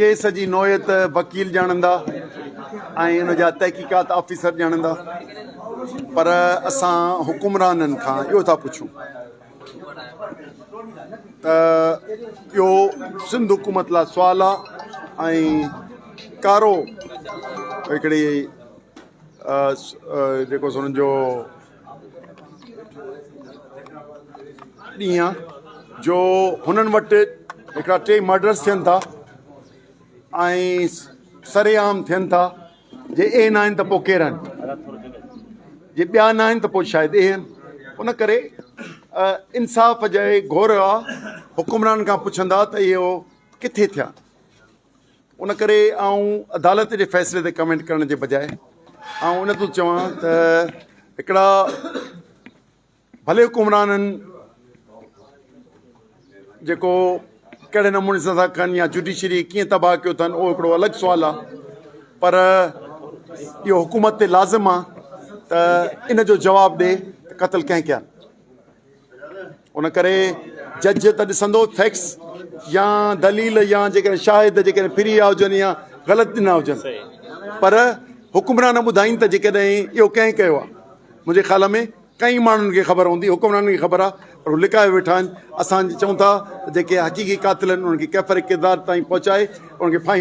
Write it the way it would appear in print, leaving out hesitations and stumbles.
Case جي نوعيت وڪيل ڄاڻندا ۽ ان جا تحقيقات آفيسر ڄاڻندا پر اسان حڪمرانن کان اهو ٿا پڇون ته اهو سنڌ حڪومت لاء سوال آ ۽ ڪارو هڪڙي جيڪو سو جو ڏينهن جو هنن وٽ هڪڙا ٽي مرڊرس ٿين ٿا ۽ سري عام ٿين ٿا جي اهي نه آهن ته پوء ڪير آهن جي ٻيا نه آهن ته پوء شايد اهي آهن ان ڪري انصاف جي گهور آ حڪمران کان پڇندا ته اهو ڪٿي ٿيا ان ڪري آئون عدالت جي فيصلي تي ڪمينٽ ڪرڻ جي بجاء آئون ان ٿو چوان ته هڪڙا ڀلي حڪمرانن جيڪو ڪهڙي نموني سان ٿا ڪن يا جوڊيشري ڪيئن تباهه ڪيو اٿن اهو هڪڙو الڳ سوال آهي پر اهو حڪومت تي لازم آهي ته ان جو جواب ڏي ته قتل ڪنهن ڪيا ان ڪري جج ته ڏسندو فيڪس يا دليل يا جيڪڏهن شاهد جيڪڏهن ڦري ويا هجن يا غلط ڏنا هجن پر حڪمران ٻڌائين ته جيڪڏهن اهو ڪنهن ڪيو آهي منهنجي خيال ۾ ڪئي ماڻهن کي خبر هوندي حڪمرانن کي خبر آهي پر هو لڪايو ويٺا آهن اسان چئون ٿا ته جيڪي حقيقي قاتل آهن انهن کي ڪيفر ڪردار تائين پهچائي انهن کي ڦاهي.